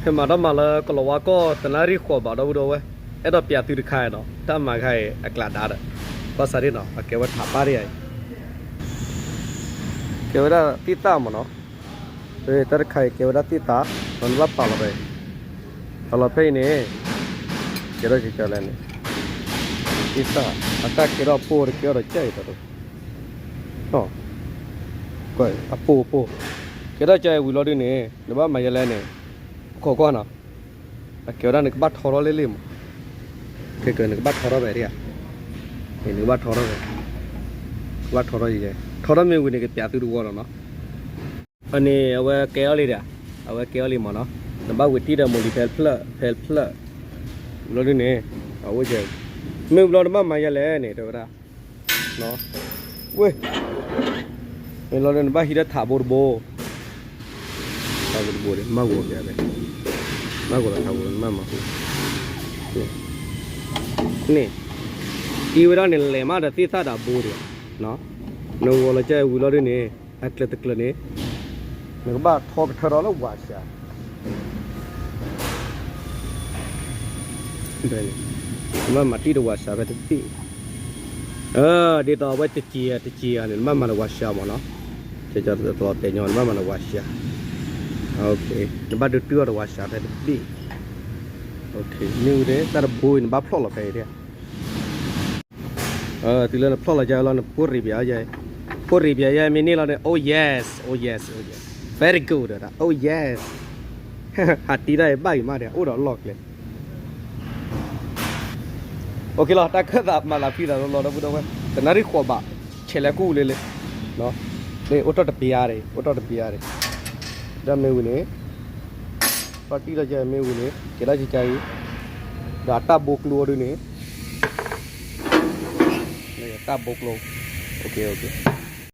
ဖဲမၤတၢ်မၤလၢကလီၤဝါကီၢ် တနၣ်ရံၣ်ဃိးဘး ဒီပုၢ်ဒီဝဲၢ်, အဲၣ်ဒိးပျးသုတခါနီၤ, တၢ်မၤခါအံၤအကျးဒါဒီး, ဘၣ်ဆၣ်ဒ်နီၤ အကဲဝဲထးပၢ်ဒ်အံၤ, ကဲဝဲဒၣ်သ့ၣ်သၣ်မးနီၤ, တၢ်တခါအံၤကဲဝဲဒၣ်သ့ၣ်သၣ်, ဒီးနဘၣ်ပာ်လီၤဖဲ, ပာ်လီၤဖဲအံၤန့ၣ်, ကဲထီၣ်ကလဲၣ်န့ၣ်, သ့ၣ်သၣ်, အတၢ်ကဲထီၣ်ပိၢ်တကဲထီၣ်ဒီးကဲအံၤဒီး အပိၢ်အပိၢ်, ကဲထီၣ်ကဲအံၤဝံၤလီၤဒုန့ၣ် နဘၣ်မၤယဲလဲၣ်န့ၣ်, ခိးကွၢ်နီၤ, အကဲဝဲဒၣ်နကဘၣ်ထီထီၣ်လ့ၣ်လ့ၣ်မး, ကဲကဲနကဘၣ်ထီထီၣ်ဖဲဒ်ဧါ, နကဘၣ်ထီထီၣ်ဖဲ, ကဘၣ်ထီထီၣ်ယဲ, ထီထီၣ်မ့ၢ်ဝံၤန့ၣ် ကပျးသုတဝီဒီးနီၤ အန့ၣ် အဝဲကဲအီၤလံဒီး, အဝဲကဲအီၤလံမးနီၤ, နဘၣ်ဝံၤတံၢ်ဒီးမိၢ်လံၤဖဲတဖျၢၣ် ဖဲတဖျၢၣ်, ဝံၤလီၤဒုန့ၣ်, အအိၣ်ကဲ, မ့ၢ်ဝံၤလီၤနဘၣ်မၤယဲလဲၣ်န့ၣ် တဲဝဲဒၣ်, ဝ့ၢ်, မ့ၢ်လီၤဒုနဘၣ်ဟံးဒီးထးဘိတဘိ, ထးဘိတဘိဒီး မၤဂီၤကဲဖဲ, မၤဂီၤလီၤထးဘိ နဘၣ်မၤဃုာ်, န့ၣ်, အံၤဝဲဒၣ်န့ၣ် လဲၤမးဒီးသ့ၣ်သၣ်ဒီးဘိဒီး, နဂီၤလီၤကဲဝံၤလီၤဒုန့ၣ်, အကျၢၤတကျၢၤန့ၣ်, နကဘၣ်ထီကထၢထီၣ်လၢဝးစှၤ နဘၣ်မၤတံၢ်ဒီးဝးစှၤဖဲတဘ့ၣ်, ဒ်သိးအဝဲတစံၤဧါ တစံၤဧါန့ၣ် နဘၣ်မၤဒီးဝးစှၤမးနီၤ, ကဲကဲတလီၤတဲာ်ညီ နဘၣ်မၤဒီးဝးစှၤ, နဘၣ်ဒုးတုၢ်အီၤဒီးဝးစှၤဖဲတဘ့ၣ်, မ့ၢ်ဝံၤဒီး တၢ်တဘိအံၤ နဘၣ်ဖျီၣ်လီၤဖဲအံၤဒၣ် တုၤလၢနဖျီၣ်လီၤယဲလီၤ နဖိရံးပျးယဲ, ဖိရံးပျးယဲမ့ၢ်န့ၢ်လီၤန့ၣ် oh yes, oh yes, oh yes, very good, oh yes, ဟးတံၢ်တၢ်အံၤဘၣ်အံၤမးဒီး အိၣ်ဒီးအလီၢ်ကျဲ OKလီၤ, တၢ်ခၢၣ်သးမၤသးဖှံသးလီၤလီၤ ဒီပုၢ်ဒီဝဲၢ်, တနၣ်ရံၣ်ဃိးဘး, ဆဲးလဲၤကူၣ်လ့လ့, မ့ၢ်အိၣ်ထီၣ်တပျးဒံး အိၣ်ထီၣ်တပျးဒံး, ဒီးမ့ၢ်ဝံၤန့ၣ်, ထီၣ်တံၢ်လီၤကဲမ့ၢ်ဝံၤန့ၣ် ကဲထီၣ်ကကဲအံၤ, ဒီးအတၢ်ဘိကျိအီၤဒုန့ၣ်, တၢ်ဘိကျိ, OK,